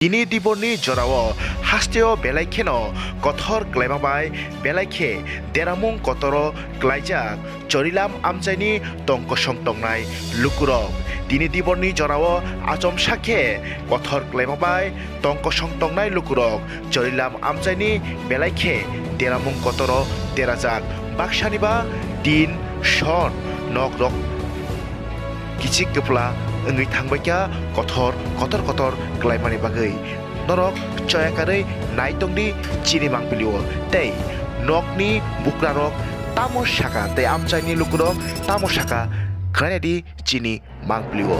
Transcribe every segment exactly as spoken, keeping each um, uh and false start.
Tini diborni jorao hasteo belai kheno kothor klaima bai belai khe deramung kotoro klaijak Chorilam amchaini tongkosong tongnai lukurok. Tini diborni jorao achomsa khe kothor klaima bai tongkosong tongnai lukurok Chorilam amchaini belai khe deramung kotoro derajak. Baksani ba tin son nokrok kichik kepla wngwi thangbaikha kothor, kotor kotor klaimani bagwi. Norok choya karwi nai tongdi chini mangpilio. Tei nokni bukrarok tamo saka tei amchaini lukurok tamo saka khwlainadi chini mangpilio.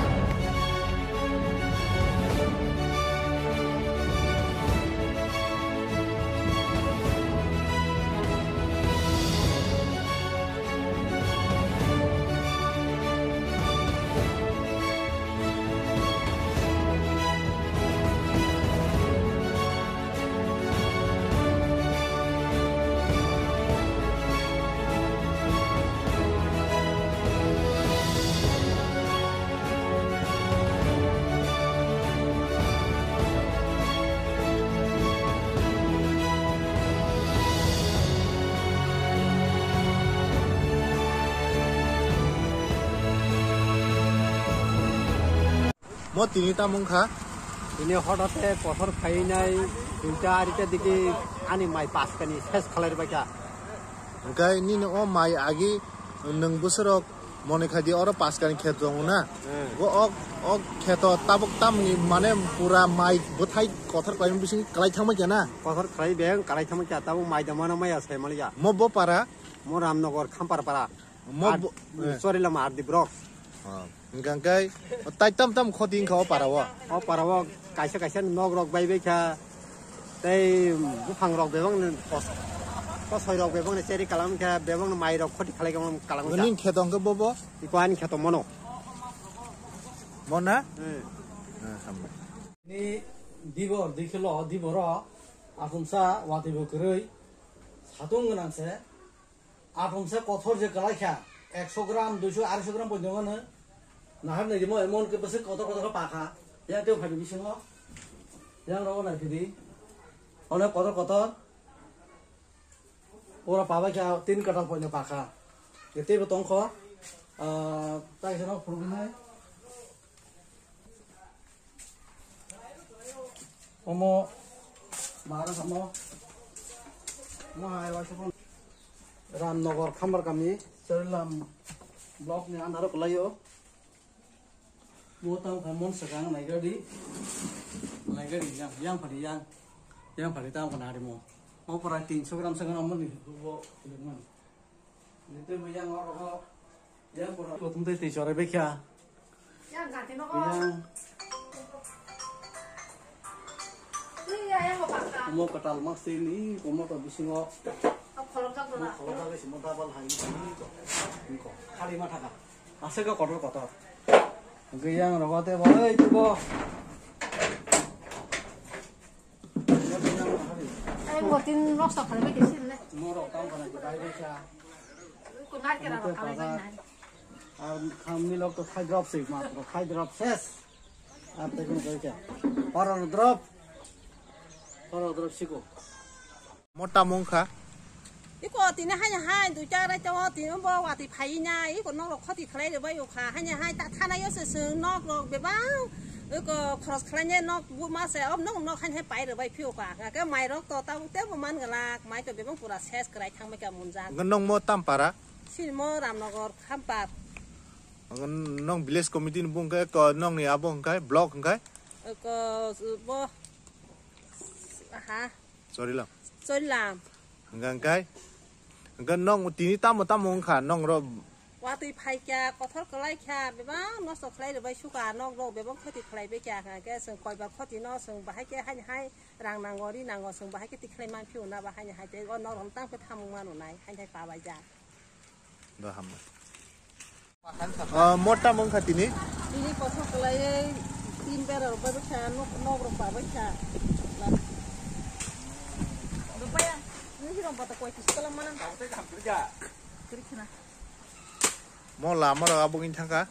Mo tini tamo wngkha? Tini hotate kothor phainai duita arita digi ani mai paskani ses khalai rwbaikha. Hwnkhe nini o mai agi nwng bwswrok mone khai di oro paskani khet tongo na? Hmm. Go ok, ok kheto tabuk tamni mane pura mai bwthai kothor khlaimani bising kwlai thangma khe na? Kothor khlai beng kwlai thangma khe tabuk mai da mano maya sai maliya. Mo bo para? Mo Ramnagar Khampar para. Mo Ar-, bo, eh. Chorilam R D block. Ah. Hwnkha khe tai tam tam khoti wngkha o para o? O para o kaisa kaisa nok rok bai bai kha, tei buphang rok bebak ni kos-, kosoi rok bebak ni cheri kalam kha, bebak ni mai rok khoti khalai kalam kalam kha. Nini kheto hwnkhe bo bo? Iko ani kheto mono. Mo na? Hmm. Eh, hambai. Ni dibor, dui kilo dibor o, aphumsa watwi bo kwrwi, satung gwnang se. Aphumsa kothor je kwlai kha, ekso gram, duiso, areisho gram poito wngmano. Nahar nai rimo emon khe bwswk kotor kotor khe pa kha. Yang tei phai bisingo. Yang rogo nai phidi. Onek kotor kotor. Pura pa bai kha, tin katal poito pa kha. Tei bo tong kho. Ah, tai se no problem hai. Omo, mara samo. Omo hai wa sokon. Ramnagar Khambar kami, Charilam block ni under o kwlaio. Bo tang kha mon swkang naigadi. Naigadi yang, yang phari yang. Yang phari tang kha nari mo. O pura tinso gram swkang amoni bo. Nitwi bo yang oro ho, yang pura. Kothom tei twi chorai bai kha. Yang ganti no ko. Yang. Twi ya yang ko bangka. Omo kwtal mas twi ni, omo to bisingo. Kholok jak dona. Kholok jak simo double hai ni ko. Khali ma thaka. Ase ko kotor kotor. Yang rogo te bo, ei tu bo. Ai, motin rok sa khalai bai khe sin le. Morok tam khana khe bai bai kha. Ko nai kera rok khalai bai nai. Ar khamni lok to khai drop se matro, khai drop ses. Ar te kun koi kha. Paror drop. Paror drop siko. Mota mungkha. Iko tini haino hai duita raita o tini bo watwi phai na, iko nok rok khoti khlai rwbai o kha. Haino hai ta thana yo se se nok rok bebang iko khoros khlai ne nok bu ma se o nok nok haino hai pai rwbai phi o kha. Hwnkhe mai rok to tabuk tebo man glak, mai to bebang pura ses kwrai thang bai kha munjak. Hwnkhe nong mo tam para? Sini mo Ramnagar Khampar. Hwnkhe nong village committee ni bung khe ko nong ni abo hwnkhe block hwnkhe? Iko bo ha. Chorilam. Chorilam. Hwnkha hwnkhe? Hwnkhe nong tini tamo tamo wngkha nong ro? Watwi phaikha, kothor kwlaikha, bebak nosto khlai rwbai sukha, nok rok bebak khoti khlai baikha, hwnkhe chwng koibar khoti no chwng bahai khe haini hai rang nango, ri nango, chwng bahai khe tikhlai manphio na, ba haini hai tei o nok rok tang khe thamung mano nai, haini hai pabaijak. Do hambai. Ah, mota mungkha tini? Tini kothok kwlaiwi tin bera rok bai kha, nok, nok rok ba bai kha. Rupaya, nini rok bata koi kisi kalam mana? Kiri khna. Mo lama rok abo wngwi thangkha.